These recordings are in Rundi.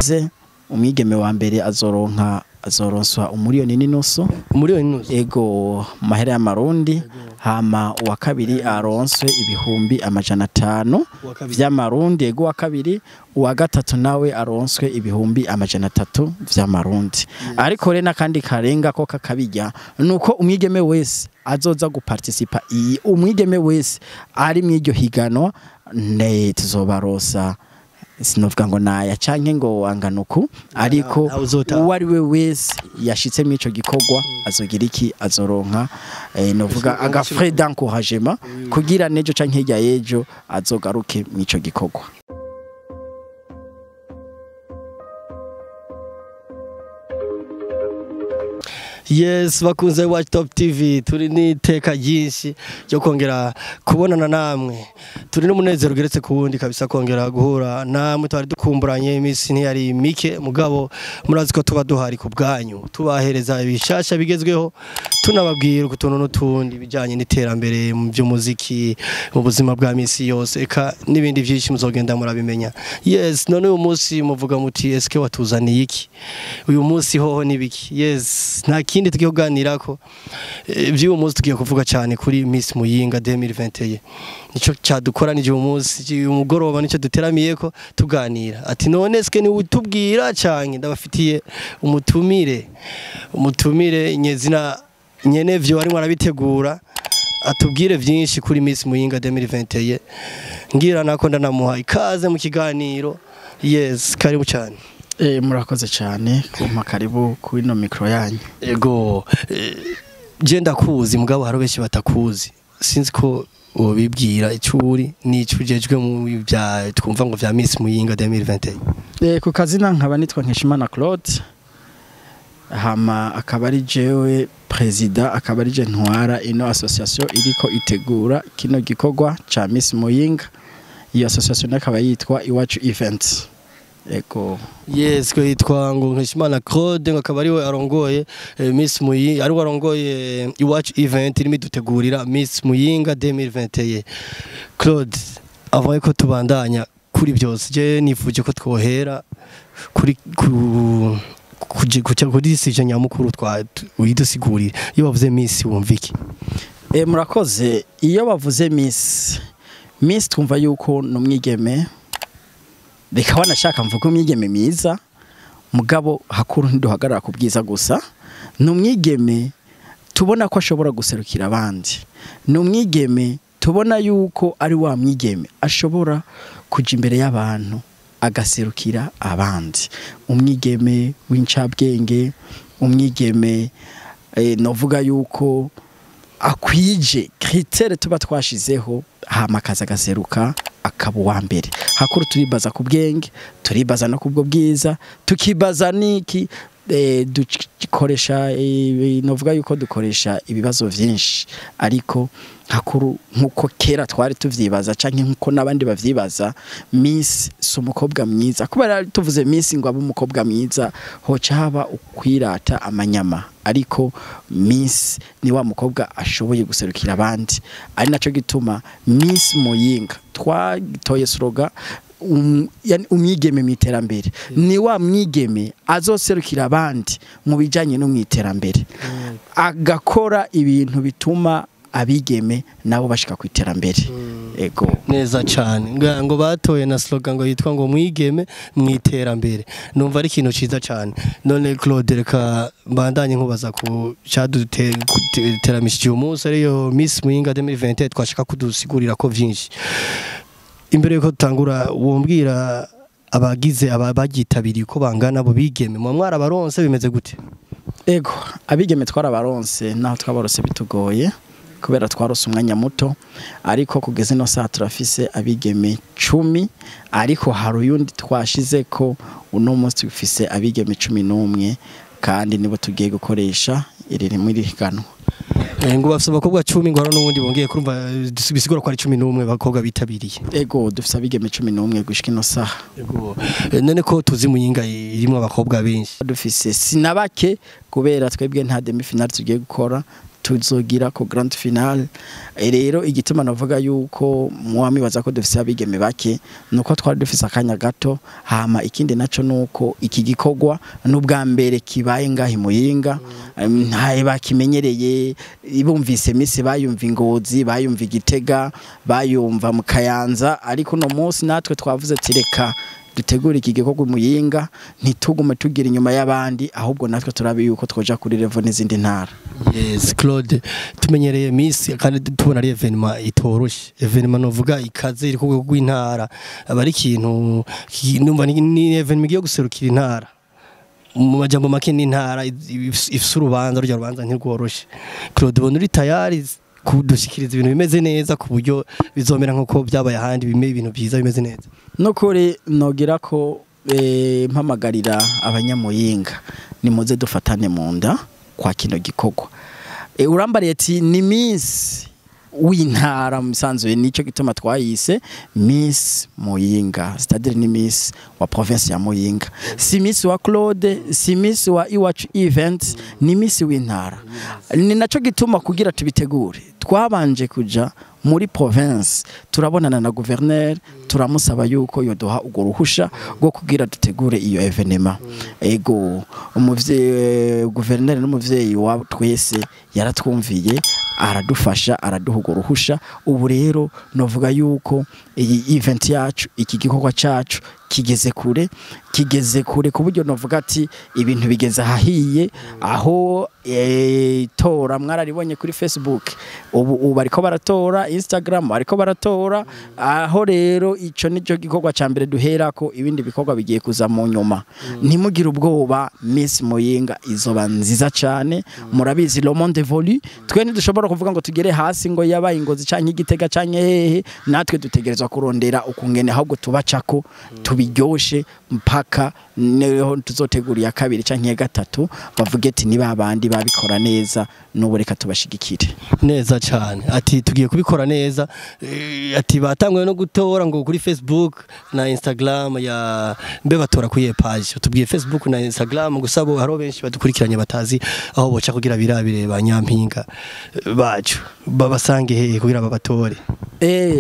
Murakoze. Umwigeme wa mbere azoronka azoronswa 1.5 miliyoni. 1.5 miliyoni. Ego, mahera y'amarundi. Hama uwa kabiri aronswe 500,000 vy'amarundi. Ego, wa kabiri. Uwa gatatu nawe aronswe 300,000 vy'amarundi. Ariko rero n'akandi karenga ko kakabijya nuko umwigeme wese azoza guparticipa, iyi umwigeme wese ari mw'iryo higanwa ne tuzobarosa, sinovuga ngo naya canke ngo wanganuku, ariko uwo ari we wese yashitse mw'ico gikorwa azogira iki? Azoronka novuga aga frais d'encouragement kugira nejo canke hirya y'ejo azogaruke mw'ico gikorwa. Yes, bakunze Watch Top TV, turi n'iteka ryinshi ryo kongera kubonana namwe. Turi n'umunezero ugeretse ku wundi kabisa kongera guhura namwe. Twari dukumburanye, iminsi ntiyari mike, mugabo murazi ko tuba duhari ku bwanyu, tubahereza ibishasha bigezweho, tunababwira utuntu n'utundi bijyanye n'iterambere mu by'umuziki, mu buzima bwa misi yose, eka n'ibindi byinshi muzogenda murabimenya. Yes, none uyu munsi muvuga muti: "Eske watuzaniye iki uyu munsi hoho nibiki?" Yes, nta kindi tugiye kuganirako by'uyu munsi. Tugiye kuvuga cyane kuri Miss Muyinga 2021. Nico cyadukoranije uyu munsi, uyu mugoroba, nico duteramiyeko tuganira. Ati none eske ni utubwira cyane? Ndabafitiye umutumire nyezina nyenevyo arimo arabitegura, atubwire byinshi kuri Miss Muyinga 2021. Ngira nako ndanamuha ikaze mu kiganiro. Yes, karibu cyane. Murakoze cyane kumpa karibu kuri no micro yanyu. Ego, je ndakuzi, mugabo hari benshi batakuzi. Sinzi ko wobibwira icyo uri n'icyo ujejwe mu bya twumva ngo vya Miss Muyinga 2021. Ku kazina nkaba nitwa Nkeshimana Claude, hama akaba ari jewe président, akaba ari je ntwara ino association iriko itegura kino gikorwa ca Miss Muyinga. Iyo association akaba yitwa Iwacu Events. Ego. Yes, ko yitwa ngo Nkeshimana Claude, ngo akaba ariwe arongoye Miss Muyinga, ariwe arongoye Iwacu Event irimo idutegurira Miss Muyinga 2021. Claude, avant ko tubandanya kuri byose, je nifuje ko twohera kuri ku kuje kuca kuri sujet nyamukuru twa uyidusigurira. Iyo bavuze Miss wumva iki? Murakoze. Iyo bavuze Miss, Miss twumva yuko numwigeme, reka wanashaka mvuga umwigeme mwiza, mugabo hakuru ntiduhagarara ku bwiza gusa. Ni umwigeme tubona ko ashobora guserukira abandi, ni umwigeme tubona yuko ari wa mwigeme ashobora kuja imbere y'abantu agaserukira abandi, umwigeme w'incabwenge, umwigeme novuga yuko akwije critère tuba twashizeho, hama akaza agaseruka akaba uwa mbere. Hakuru turibaza ku bwenge, turibaza no kubwo bwiza, tukibaza niki dukoresha, novuga yuko dukoresha ibibazo vyinshi, ariko hakuru nkuko kera twari tuvyibaza canke nkuko nabandi bavyibaza, Miss si umukobwa mwiza. Kubera tuvuze Miss ngo abe umukobwa mwiza, hoca haba ukwirata amanyama, ariko Miss ni wa mukobwa ashoboye guserukira abandi. Ari naco gituma Miss Muyinga twatoye slogan yani umwigeme mu iterambere. Ni wa mwigeme azoserukira abandi mu bijanye no mu iterambere, agakora ibintu bituma abigeme nabo bashika ku iterambere. Ego. Neza cyane. Ngo batoye na slogan ngo yitwa ngo mwigeme mu iterambere. Numva ari ikintu ciza cyane. None Claude, reka mbandanye nkubaza ku cyaduteramishije uyu munsi, ariyo Miss Muyinga 2021. Twashaka kudusigurira ko vyinshi. Imbere yuko dutangura, wombwira abagize aba bagitabiriye uko bangana, abo bigeme mwa mwarabaronse, bimeze gute? Ego, abigeme twarabaronse, naho twabarose bitugoye kubera twarose umwanya muto, ariko kugeza ino saha turafise abigeme 10, ariko hari uyundi twashize ko uno munsi dufise abigeme 11, kandi nibo tugiye gukoresha iri rimwe rihiganwa. Ngo bafise abakobwa 10, ngo hari n'ubundi bongeye kurumva, bisigura ko ari 11 bakobwa bitabiriye. Ego, dufise abigeme 11 gushika ino saha. Ego. None ko tuzi Muyinga irimwo abakobwa benshi? Dufise sinabake, kubera twebwe nta demi finale tugiye gukora. Tuzogira ko grand finale. Rero igituma navuga yuko mwami baza ko dufise abigeme bake nuko twari dufise akanya gato. Hama ikindi naco nuko iki gikorwa n'ubwa mbere kibaye ngahi Muyinga, ntaye bakimenyereye. Ibumvise Miss bayumva Ingozi, bayumva Igitega, bayumva mu Kayanza, ariko no munsi natwe twavuze ati reka dutegure iki gikorwa Muyinga, ntitugume tugira inyuma y'abandi, ahubwo natwe turabe yuko twoja kuri level n'izindi ntara. Yes, Claude, tumenyereye Miss kandi tubona ari événement itoroshe, événement novuga ikaze iri ku rwego rw'intara, aba ari ikintu numva ni événement igiye guserukira intara. Mu majambo make, n'intara ifise urubanza, rurya rubanza ntirworoshe. Claude, ubona uri tayari kudushikiriza ibintu bimeze neza ku buryo bizomera nk'uko byabaye ahandi, bime ibintu byiza bimeze neza? Nukuri nogira ko mpamagarira Abanyamuyinga, nimuze dufatane mu nda kwa kino gikorwa. Urambariye ati ni Miss w'intara, musanzwe nicyo gituma twayise Miss Muyinga, c'est-à-dire ni Miss wa province ya Muyinga, si Miss wa Claude, si Miss wa Iwacu Event, ni Miss w'intara. Ni naco gituma kugira tubitegure twabanje kuja muri province, turabonana na gouverneur, turamusaba yuko yoduha urwo ruhusha rwo kugira dutegure iyo événement. Ego, umuvyeyi gouverneur n'umuvyeyi wa twese yaratwumviye, aradufasha, araduha urwo ruhusha. Ubu rero novuga yuko iyi event yacu, iki gikorwa cacu kigeze kure, kigeze kure ku buryo novuga ati ibintu bigeze ahahiye. Aho tora mwararibonye kuri Facebook, ubu bariko baratora, Instagram bariko baratora. Aho rero ico nico gikorwa ca mbere duherako, ibindi bikorwa bigiye kuza mu nyuma. Ntimugire ubwoba, Miss Muyinga izoba nziza cane. Murabizi, le monde évolue. Twe ntidushobora kuvuga ngo tugere hasi ngo yabaye Ingozi canke Igitega canke hehe. Natwe dutegerezwa kurondera ukungene ahubwo tubacako tubiryoshe mpaka niho tuzotegura iya kabiri canke iya gatatu, bavuge ati niba abandi babikora neza, n'ubu reka tubashigikire. Neza cyane, ati tugiye kubikora neza. Ati batanguye no gutora ngo kuri Facebook na Instagram ya mbe batora kuri page? Tubwiye Facebook na Instagram gusa, bo hariho benshi badukurikiranye batazi aho boca kugira birabire ba nyampinga bacu, babasange hehe kugira babatore?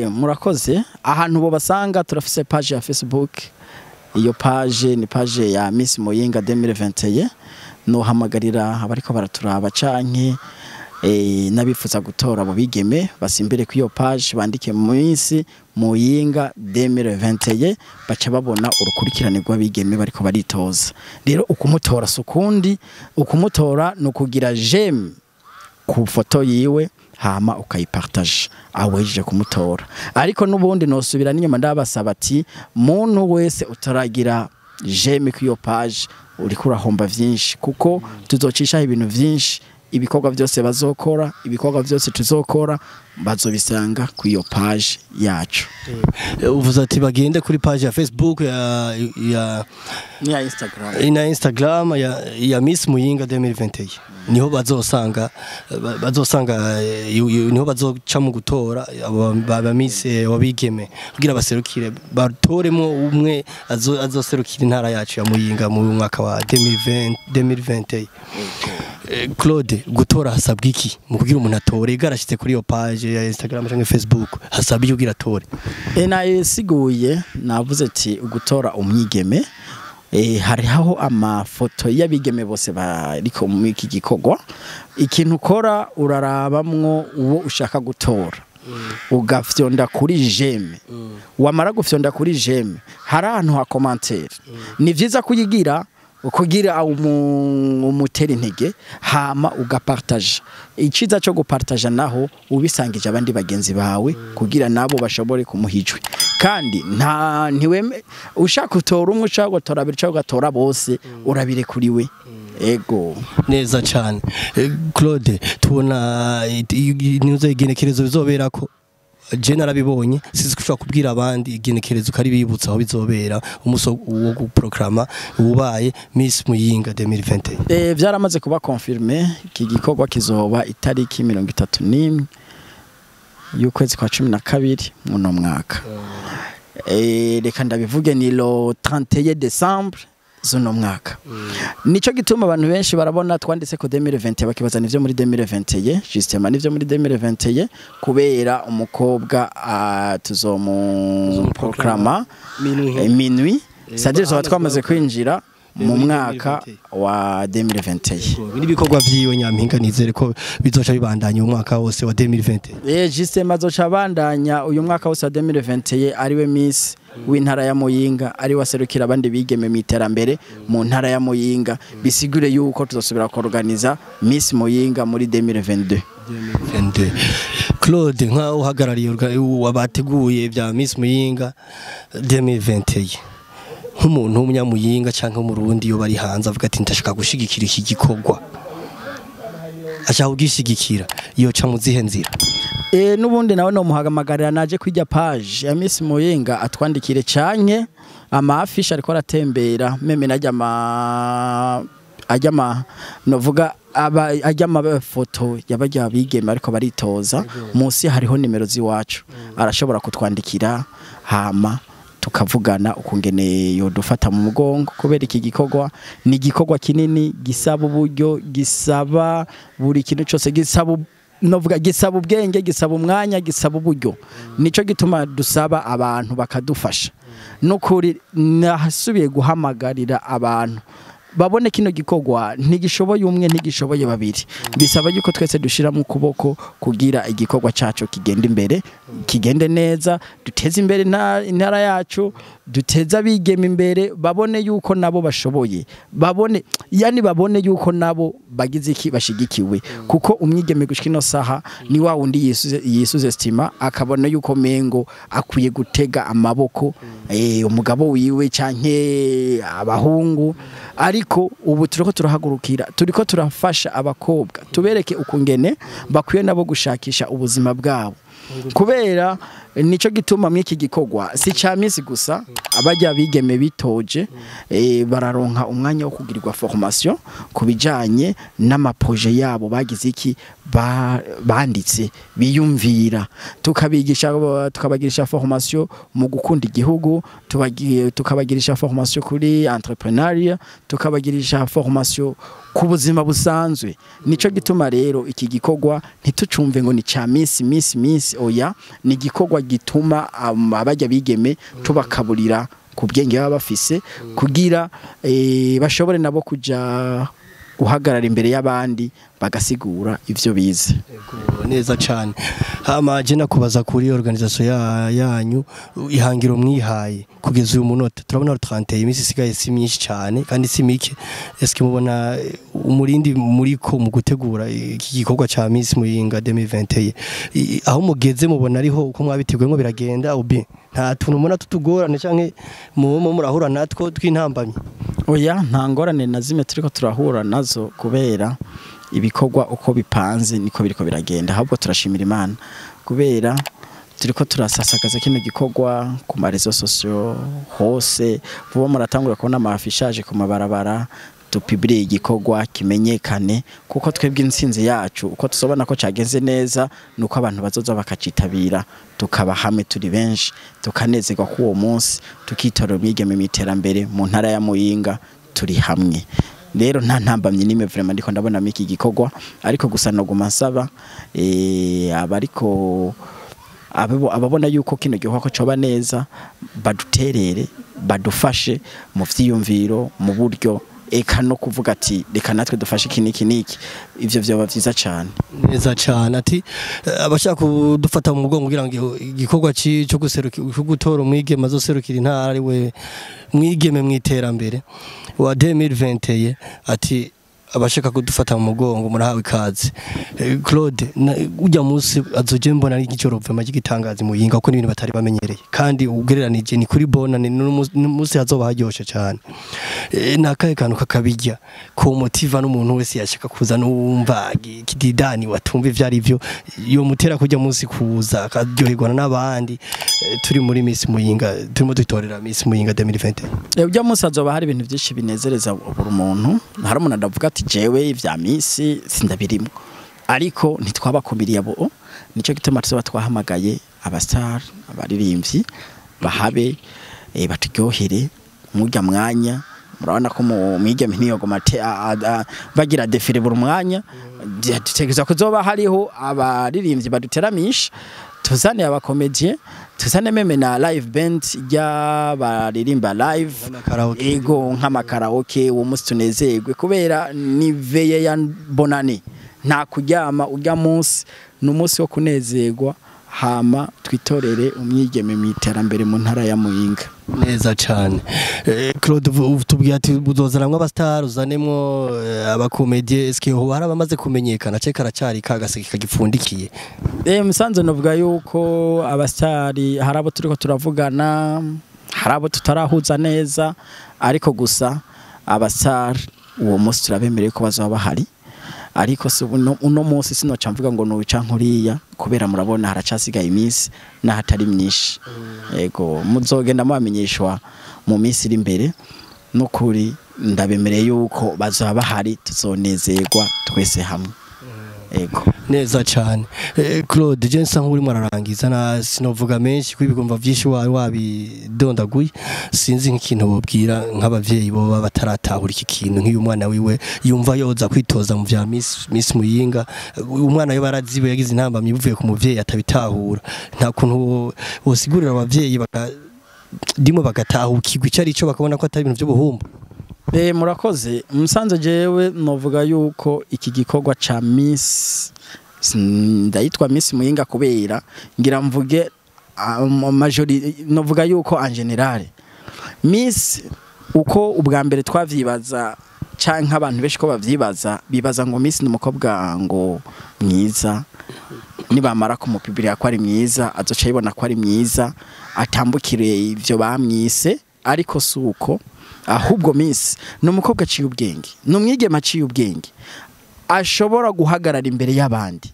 Murakoze. Ahantu bo basanga, turafise page ya Facebook. Iyo page ni page ya Miss Muyinga 2021. Nohamagarira abariko baraturaba canke n'abifuza gutora abo bigeme, basimbere ku iyo page, bandike Miss Muyinga 2021, baca babona urukurikirane rw'abigeme bariko baritoza. Rero ukumutora sukundi, ukumutora ni ukugira j'aime ku foto yiwe, hama ukayipartage awejeje kumutora. Ariko n'ubundi nosubira n'inyuma ndabasaba ati muntu wese utaragira j'aime ku iyo page, uriko urahomba vyinshi, kuko tuzocishaho ibintu vyinshi. Ibikorwa byose bazokora, ibikorwa byose tuzokora, bazobisanga ku iyo page yacu. Uvuze ati bagende kuri page ya Facebook ya ni ya Instagram. Na Instagram ya Miss Muyinga 2021, niho bazosanga bazosanga niho bazoca mu gutora abo ba Miss wabigeme kugira baserukire, batoremo umwe azoserukira intara yacu ya Muyinga mu mwaka wa 2020 2021. Claude, gutora hasabwa iki mu kugira umuntu atore garashitse kuri iyo page ya Instagram cyangwa Facebook? Hasabwa iki kugira atore? Nayisiguye, navuze ati ugutora umwigeme, hariho amafoto y'abigeme bose bariko mu iki gikorwa. Ikintu ukora, urarabamwo uwo ushaka gutora, ugafyonda kuri j'aime. Wamara gufyonda kuri j'aime, hari ahantu ha commentaire. Ni vyiza kuyigira kugira umutera intege, hama ugapartaja. Iciza cyo gupartaja naho ubisangije abandi bagenzi bawe kugira nabo bashobore kumuha ijwi. Kandi nta ntiweme ushaka utora umwe, ushaka gutora abiri, ushaka ugatora bose, urabirekuriwe. Ego. Neza cyane. Claude, tubona nizo igenekerezo bizoberako, je narabibonye, sizi ko ushobora kubwira abandi igenekerezo kari bibutsa aho bizobera, umunsi wo guprograma ubaye Miss Muyinga 2021. Byaramaze kuba confirmé, iki gikorwa kizoba itariki 31 y'ukwezi kwa 12 muno mwaka. Reka ndabivuge, ni le 31 décembre. z'uno mwaka. Nico gituma abantu benshi barabona twanditse ko 2020 bakibaza nivyo muri 2021, justement nivyo muri 2021, kubera umukobwa tuzomu proclama minuit, c'est-à-dire tuzoba twamaze kwinjira mu mwaka wa 2021. N'ibikorwa vyiwe Nyampinga nizere ko bizoca bibandanya umwaka wose wa 2021. Justement azoca abandanya uyu mwaka wose wa 2021, ariwe Miss w'intara ya Muyinga, ari waserukira abandi bigeme mu iterambere mu ntara ya Muyinga. Bisigure yuko tuzosubira kuorganiza Miss Muyinga muri 2022. 2022. Claude, nka uhagarariye wabateguye bya Miss Muyinga 2021, nk'umuntu w'umunyamuyinga canke umurundi yo bari hanze avuga ati ndashaka gushigikira iki gikorwa, ashaka kugishigikira, yoca mu zihe nzira? Nubundi nawe no muhagamagarira naje kwijya page ya Miss Muyinga atwandikire, canke ama affiche ariko aratembera, même najya ama ajya ma novuga aba ajya ama foto yabajya bigeme ariko baritoza, munsi hariho nimero ziwacu, arashobora kutwandikira hama tukavugana ukungene yodufata mu mugongo, kubera iki gikorwa ni igikorwa kinini gisaba uburyo, gisaba buri kintu cyose, gisaba novuga gisaba ubwenge, gisaba umwanya, gisaba uburyo. Nico gituma dusaba abantu bakadufasha. Nukuri nasubiye guhamagarira abantu babone kino gikorwa ntigishoboye umwe, ntigishoboye babiri, bisaba yuko twese dushira mu kuboko kugira igikorwa cacu kigende imbere, kigende neza, duteze imbere intara yacu, duteze abigeme imbere, babone yuko nabo bashoboye, babone yani babone yuko nabo bagize iki bashigikiwe, kuko umwigeme gushika ino saha ni wa wundi yisuze estima, akabona yuko mengo akwiye gutega amaboko umugabo wiwe canke abahungu. Ariko ubu turiko turahagurukira, turiko turafasha abakobwa, tubereke ukungene bakwiye nabo gushakisha ubuzima bwabo, kubera nico gituma mw'iki gikorwa si ca misi gusa, abajya bigeme bitoje bararonka umwanya wo kugirirwa formation kubijanye n'amaproje yabo bagize iki banditse biyumvira, tukabigisha tukabagirisha formation mu gukunda igihugu, tukabagirisha formation kuri entrepreneuriat, tukabagirisha formation ku buzima busanzwe. Nico gituma rero iki gikorwa ntitucumve ngo ni ca misi misi misi, oya, ni igikorwa gituma abajya bigeme tubakaburira ku bwenge baba bafise, kugira bashobore nabo kuja guhagarara imbere y'abandi bagasigura ivyo bize. Neza cyane. Hama je nakubaza kuri organisation yanyu, ihangiro mwihaye kugeza uyu munota, turabona 31, imisi isigaye si myinshi cyane kandi si mike. Eske mubona umurindi muriko mu gutegura iki gikorwa ca Miss Muyinga 2021, aho mugeze mubona ariho uko mwabiteguye biragenda ubi nta tuntu mubona tutugorane canke mu murahura natwo twintambamye? Oya, nta ngorane na zimwe turiko turahura nazo, kubera ibikorwa uko bipanze niko biriko biragenda. Ahubwo turashimira Imana kubera turiko turasasakaza kino gikorwa ku ma réseaux sociaux hose, vuba muratangura kubona ama affichage ku mabarabara, dupublie igikorwa kimenyekane, kuko twebwe intsinzi yacu uko tusobona ko cagenze neza nuko abantu bazoza bakacitabira, tukaba hamwe turi benshi, tukanezerwa ku uwo munsi, tukitorera umwigeme mu iterambere mu ntara ya Muyinga turi hamwe. Rero nta ntambamye nimwe vraiment ndiko ndabona miki gikorwa, ariko gusa noguma nsaba abariko ababona yuko kino gikorwa ko coba neza, baduterere, badufashe mu vyiyumviro, mu buryo, eka no kuvuga ati reka natwe dufashe iki niki niki, ivyo vyoba vyiza cyane. Neza cyane. Ati abashaka kudufata mu mugongo kugira ngo igikorwa cyo guserukira gutora umwigeme azoserukira intara ari we mwigeme mu iterambere wa 2021, ati abashaka kudufata mu mugongo murahawe ikaze. Claude, ujya munsi azoje mbona ari igicoro vema gitangaza Muyinga, kuko n'ibintu batari bamenyereye, kandi ugereranije ni kuri bona ni n'umunsi hazoba haryoshe cyane. Nakaye kantu kakabijya ko motiva n'umuntu wese yashaka kuza n'uwumva kididani watumva ivyo ari byo yo mutera kujya munsi kuza akaryoherwa n'abandi. Turi muri Miss Muyinga, turimo dutorera Miss Muyinga 2020. Ujya munsi hazoba hari ibintu byinshi binezereza buri muntu. Hari umuntu adavuga ati jewe ivya misi sindabirimo, ariko ntitwabakumiriye abo, nico gituma tuzoba twahamagaye abastar, abaririmbyi bahabe, baturyohere murya mwanya, Murabona ko mwigeme ntiyogoma bagira défilé buri mwanya. Dutegerezwa kuzoba hariho abaririmbyi baduteramisha, tuzane aba comédiens, tuzane même na live band y'abaririmba live. Nk'amakaraoke. Ego, nk'amakaraoke. Uwo munsi tunezerwe kubera ni veillée ya bonane, nta kuryama. Urya munsi ni umunsi wo kunezerwa, hama twitorere umwigeme mu iterambere mu ntara ya Muyinga. Neza cyane. Claude, tubwiye ati uzozanamwo aba stars, uzanemwo aba comédiens. Eske hoba hari abamaze kumenyekana ce karacari kagaseke kagipfundikiye? Musanze novuga yuko aba stars hari abo turiko turavugana, hari abo tutarahuza neza, ariko gusa aba stars uwo munsi turabemereye ko bazaba bahari. Ariko si uno munsi sinoca mvuga ngo nuwica nkuriya, kubera murabona haracasigaye iminsi n'ahatari myinshi. Yego, muzogenda mubamenyeshwa mu minsi iri imbere. N'ukuri ndabemereye yuko bazaba bahari, tuzonezerwa twese hamwe. Yego. Neza cyane. Claude, je nsa nk'urimo ararangiza, na sinovuga menshi kuko ibigomba byinshi wari wabidondaguye. Sinzi nk'ikintu bobwira nk'abavyeyi bo bataratahura iki kintu, nk'iyo umwana wiwe yumva yoza kwitoza mu vya Miss Muyinga, umwana yo baraziwe yagize intambamyi buvuye ku muvyeyi atabitahura. Nta kuntu wosigurira abavyeyi baka ndimo bagatahukirwa ico ari cyo, bakabona ko atari ibintu by'ubuhumbu? Murakoze. Musanze jewe novuga yuko iki gikorwa ca Miss, ndayitwa Miss Muyinga kubera ngira mvuge majori, novuga yuko en général Miss, uko ubwa mbere twavyibaza canke abantu benshi ko bavyibaza, bibaza ngo Miss ni umukobwa ngo mwiza, nibamara kumupibirira ko ari mwiza azoca yibona ko ari mwiza, atambukire ivyo bamwise. Ariko suko, ahubwo Miss ni umukobwa aciye ubwenge, ni umwigeme aciye ubwenge, ashobora guhagarara imbere y'abandi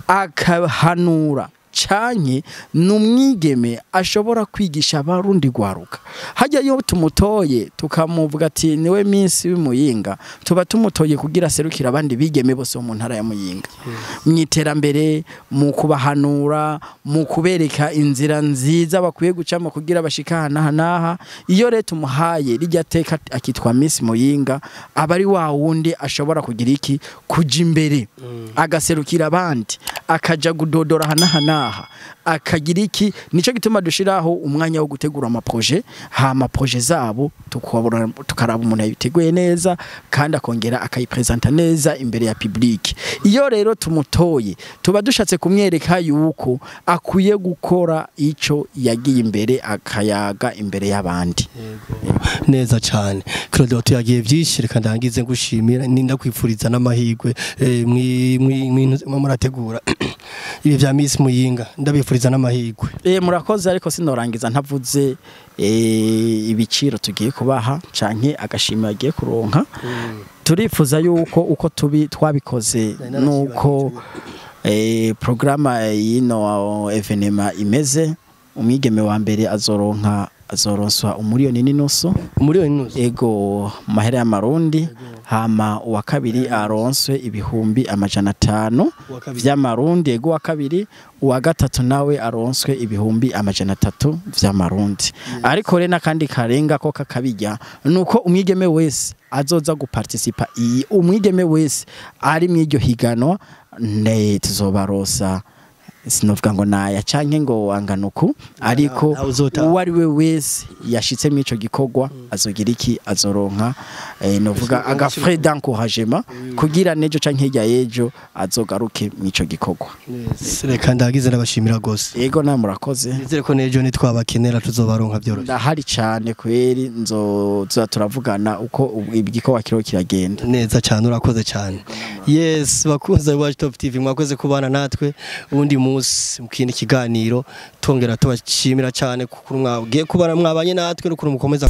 akahanura, canke ni umwigeme ashobora kwigisha abarundi gwaruka. Hajya iyo tumutoye tukamuvuga ati niwe Miss w'Imuyinga, tuba tumutoye kugira aserukire abandi bigeme bose bo mu ntara ya Muyinga mu iterambere, mu kubahanura, mu kubereka inzira nziza bakwiye gucamo kugira bashika aha n'aha n'aha. Iyo rero tumuhaye rijya teka akitwa Miss Muyinga, aba ari wa wundi ashobora kugira iki, kuja imbere agaserukira abandi, akaja gudodora aha n'aha n'aha, akagira iki. Nico gituma dushiraho umwanya wo gutegura ama projets, hama projets zabo tukaraba umuntu yabiteguye neza kandi akongera akayipresenta neza imbere ya public. Iyo rero tumutoye, tuba dushatse kumwereka yuko akwiye gukora ico yagiye imbere akayaga imbere y'abandi. Neza cyane. Claude, watuyagiye byinshi, reka ndangize ngushimira, ninda kwifuriza n'amahirwe murategura ibi vya Miss Muyinga, ndabifuriza n'amahirwe. Murakoze, ariko sinorangiza ntavuze ibiciro tugiye kubaha canke agashimwe bagiye kuronka. Turifuza yuko uko tubi twabikoze nuko programme y'ino événement imeze, umwigeme wa mbere azoronka, azoronswa 1.5 miliyoni. 1.5 miliyoni? Ego, mahera y'amarundi. Hama uwa kabiri aronswe 500,000 Uwa kabiri. vy'amarundi. Ego, uwa kabiri. Uwa gatatu nawe aronswe 300,000 vy'amarundi. Ariko rero n'akandi karenga ko kakabijya nuko umwigeme wese azoza guparticipa, iyi umwigeme wese ari mw'iryo higanwa ne tuzobarosa, sinovuga ngo naya canke ngo angana uku, ariko Ntawe uzotanga. uwo ari we wese yashitse mw'ico gikorwa azogira iki, azoronka novuga aga frais d'encouragement kugira nejo canke hirya y'ejo azogaruke mw'ico gikorwa. Yes, reka ndagize, ndabashimira gose. Yego, na murakoze. Nizere ko nejo nitwabakenera tuzobaronka byoroshye. Ndahari cane kweri, nzoza turavugana uko igikorwa kiriho kiragenda. Neza cyane, urakoze cyane. Yes, bakunze Watch Top TV, mwakoze kubana natwe. Ubundi munsi mu kindi kiganiro tongera tubashimira cyane kuko mwagiye kubana, mwabanye natwe n'ukuntu mukomeza.